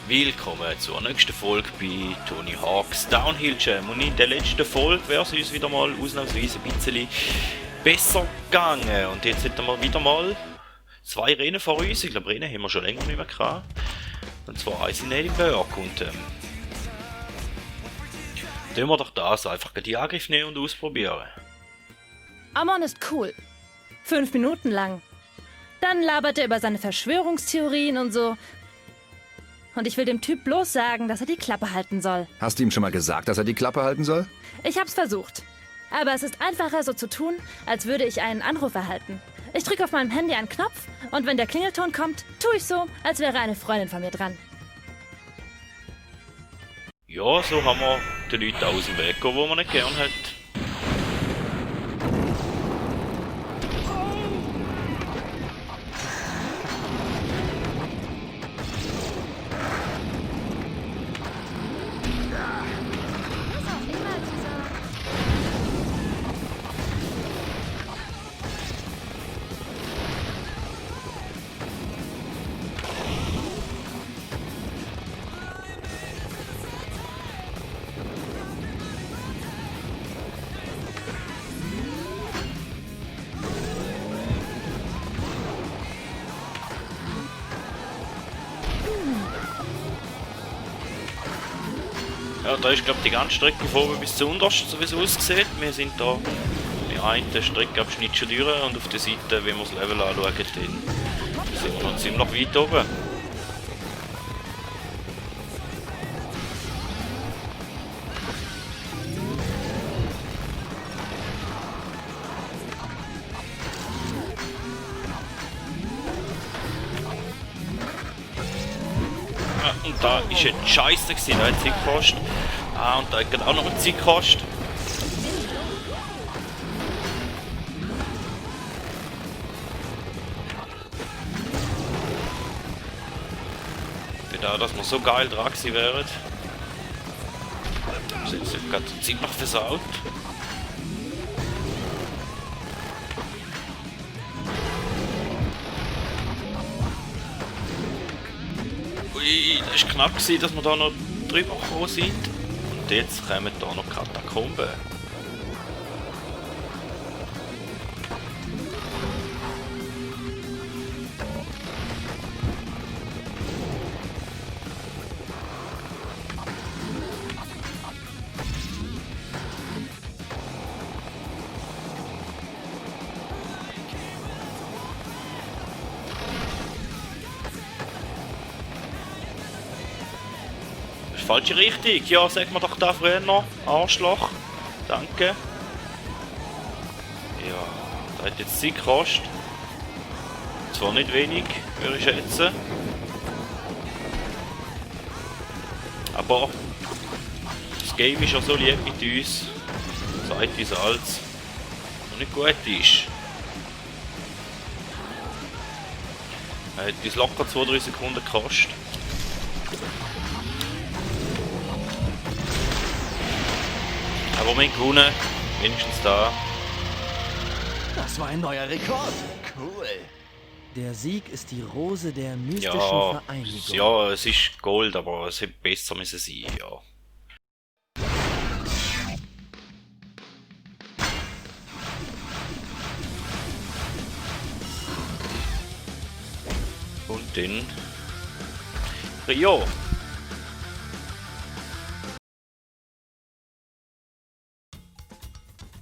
Willkommen zur nächsten Folge bei Tony Hawk's Downhill Jam. Und in der letzten Folge wäre es uns wieder mal ausnahmsweise ein bisschen besser gegangen. Und jetzt hätten wir wieder mal 2 Rennen vor uns. Ich glaube, Rennen haben wir schon länger nicht mehr gehabt. Und zwar eins in Edinburgh. Und tun wir doch das einfach die Angriff nehmen und ausprobieren. Amon ist cool. 5 Minuten lang. Dann labert er über seine Verschwörungstheorien und so. Und ich will dem Typ bloß sagen, dass er die Klappe halten soll. Hast du ihm schon mal gesagt, dass er die Klappe halten soll? Ich hab's versucht. Aber es ist einfacher, so zu tun, als würde ich einen Anruf erhalten. Ich drücke auf meinem Handy einen Knopf und wenn der Klingelton kommt, tue ich so, als wäre eine Freundin von mir dran. Ja, so haben wir den Leuten aus dem Weg gehen, die man nicht gern hat. Ja, da ist glaube ich die ganze Strecke von oben bis zu unterst, so wie es aussieht. Wir sind da im einen Streckenabschnitt schon durch und auf der Seite, wenn wir das Level anschauen, dann sind wir noch ziemlich weit oben. Und da ist ein Scheiße gewesen, da hat es Zeit gekostet. Ah, und da hat auch noch eine Zeit gekostet. Für da, dass wir so geil dran gewesen wären. Das ist jetzt gerade die Zeit noch versaut. Ui, das war knapp, dass wir da noch drüber gekommen sind. Und jetzt kommen da noch Katakomben. Falsche Richtung, ja, sag mir doch da früher noch. Arschloch. Danke. Ja, da hat jetzt Zeit gekostet. Zwar nicht wenig, würde ich schätzen. Aber das Game ist ja so lieb mit uns. Sagt uns alles, was nicht gut ist. Er hat uns locker 2-3 Sekunden gekostet. Aber wir haben gewonnen, wenigstens da. Das war ein neuer Rekord. Cool. Der Sieg ist die Rose der mystischen Ja, Vereinigung. ja, es ist Gold, aber es hätte besser müssen sein, ja. Und dann Rio.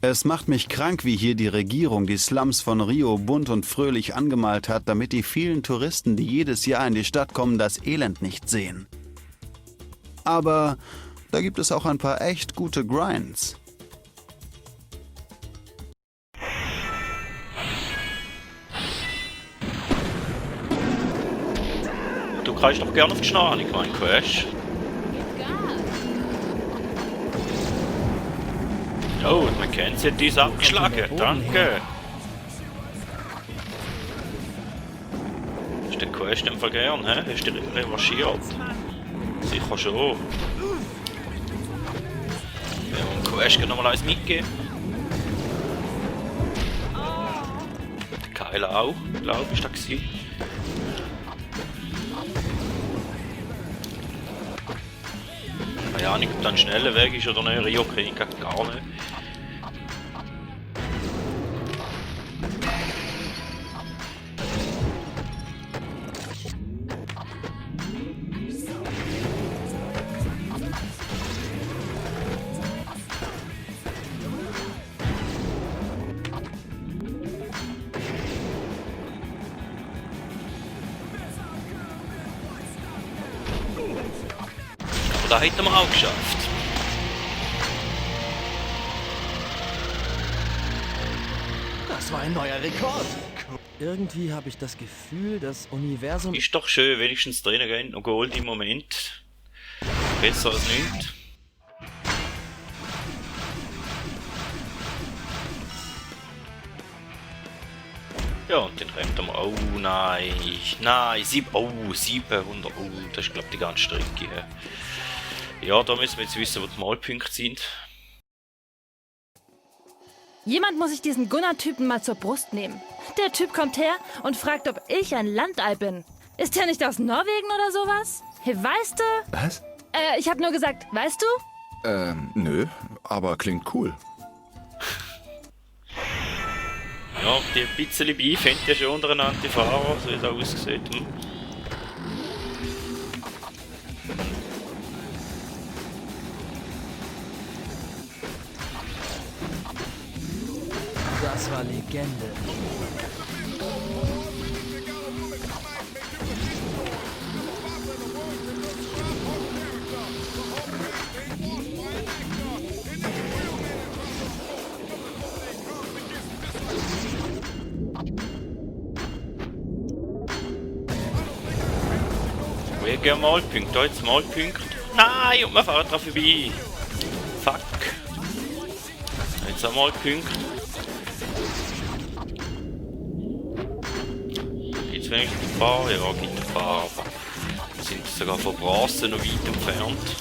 Es macht mich krank, wie hier die Regierung die Slums von Rio bunt und fröhlich angemalt hat, damit die vielen Touristen, die jedes Jahr in die Stadt kommen, das Elend nicht sehen. Aber da gibt es auch ein paar echt gute Grinds. Du kannst doch gerne auf die Schnarre, ich meine, Crash. Oh, man kennt sie, die ist abgeschlagen. Danke. Ist der Quest im Fall gern, hä? Hast du dich revanchiert? Sicher schon. Wir haben dem Quest noch mal eins mitgeben. Der Kyle auch, glaube ich, ist das gewesen. keine Ahnung, ob das ein schneller Weg ist oder nicht. Rio kenne ich gar nicht. Aber das hätten wir auch geschafft. Das war ein neuer Rekord. Irgendwie habe ich das Gefühl, das Universum... Ist doch schön, wenigstens drinnen gehen, noch Gold im Moment. Besser als nichts. Ja, und dann rennt wir. Oh nein, nein, 700. Oh, das ist glaube ich die ganze Strecke. Ja, da müssen wir jetzt wissen, wo die Malpunkte sind. Jemand muss sich diesen Gunnar-Typen mal zur Brust nehmen. Der Typ kommt her und fragt, ob ich ein Landei bin. Ist der nicht aus Norwegen oder sowas? Hey, weißt du? Was? Ich hab nur gesagt, weißt du? Nö, aber klingt cool. Ja, die ein bisschen Beef haben ja schon untereinander die Fahrer, so wie es aussieht. Das war Legende. Wir gehen Malpunkt, da jetzt Malpunkt. Nein, und wir fahren dran vorbei. Fuck. Jetzt ein Malpunkt. Gibt es wenigstens ein paar? Ja, gibt ein paar, aber wir sind sogar von Brassen noch weit entfernt.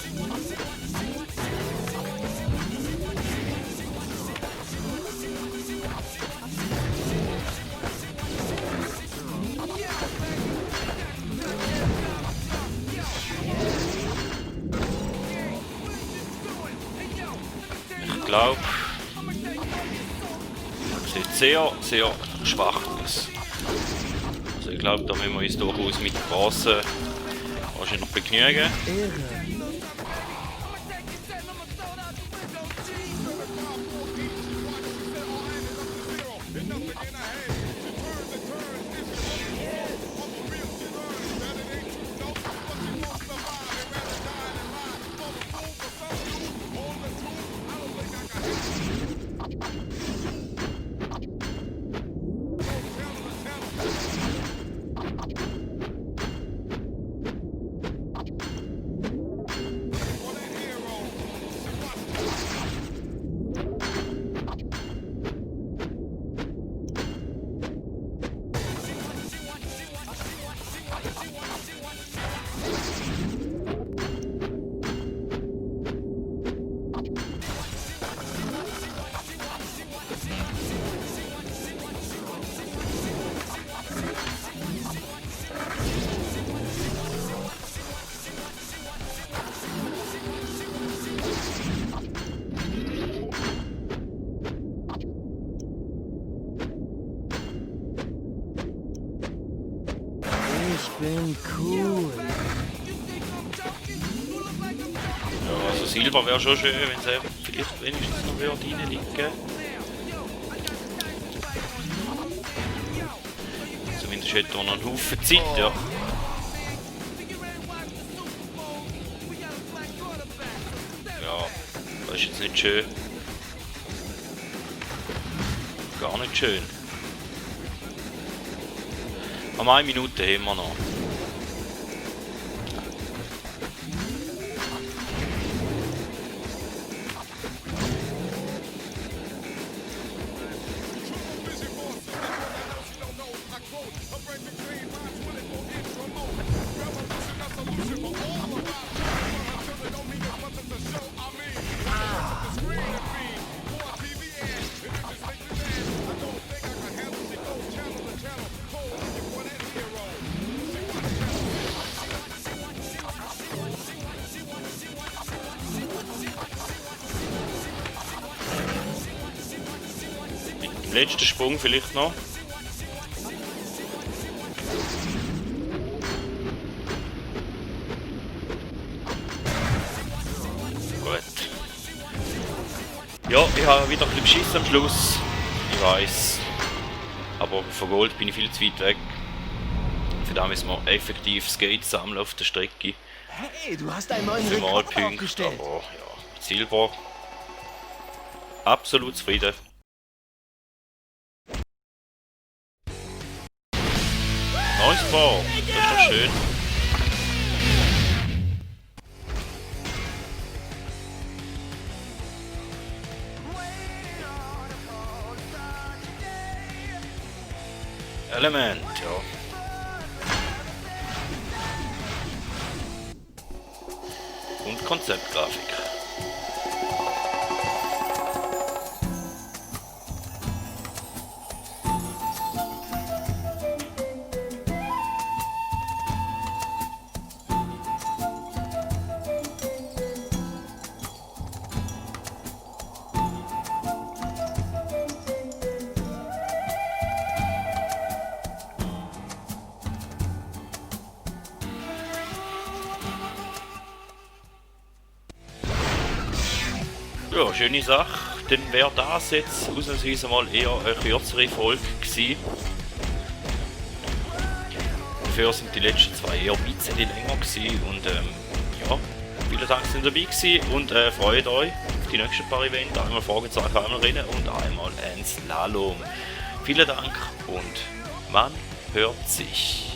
Ich glaube, das sieht sehr, sehr schwach aus. Also ich glaube, da müssen wir uns durchaus mit Brassen wahrscheinlich begnügen. Irre. Ich bin cool. Ja, also Silber wäre schon schön, wenn sie vielleicht wenigstens noch reinliegen. Zumindest hätte er noch einen Haufen Zeit, ja. Ja, das ist jetzt nicht schön. Gar nicht schön. Aber 1 Minute haben wir noch. Letzter Sprung vielleicht noch. Gut. Ja, ich habe wieder ein bisschen beschissen am Schluss. Ich weiß. Aber von Gold bin ich viel zu weit weg. Für da müssen wir effektiv Skates sammeln auf der Strecke. Hey, du hast einen neuen 5 Rekord Punkte, aufgestellt. aber ja, mit Silber. Absolut zufrieden. Nice Bar, das ist doch schön. Element, ja. Und Konzeptgrafik. Ja, schöne Sache. Dann wäre das jetzt ausnahmsweise mal eher eine kürzere Folge gewesen. Dafür sind die letzten zwei eher ein bisschen länger gewesen. Und ja, vielen Dank, dass ihr dabei gewesen und freut euch auf die nächsten paar Events. Einmal Fragezeichen, einmal Rennen und einmal ein Slalom. Vielen Dank und man hört sich.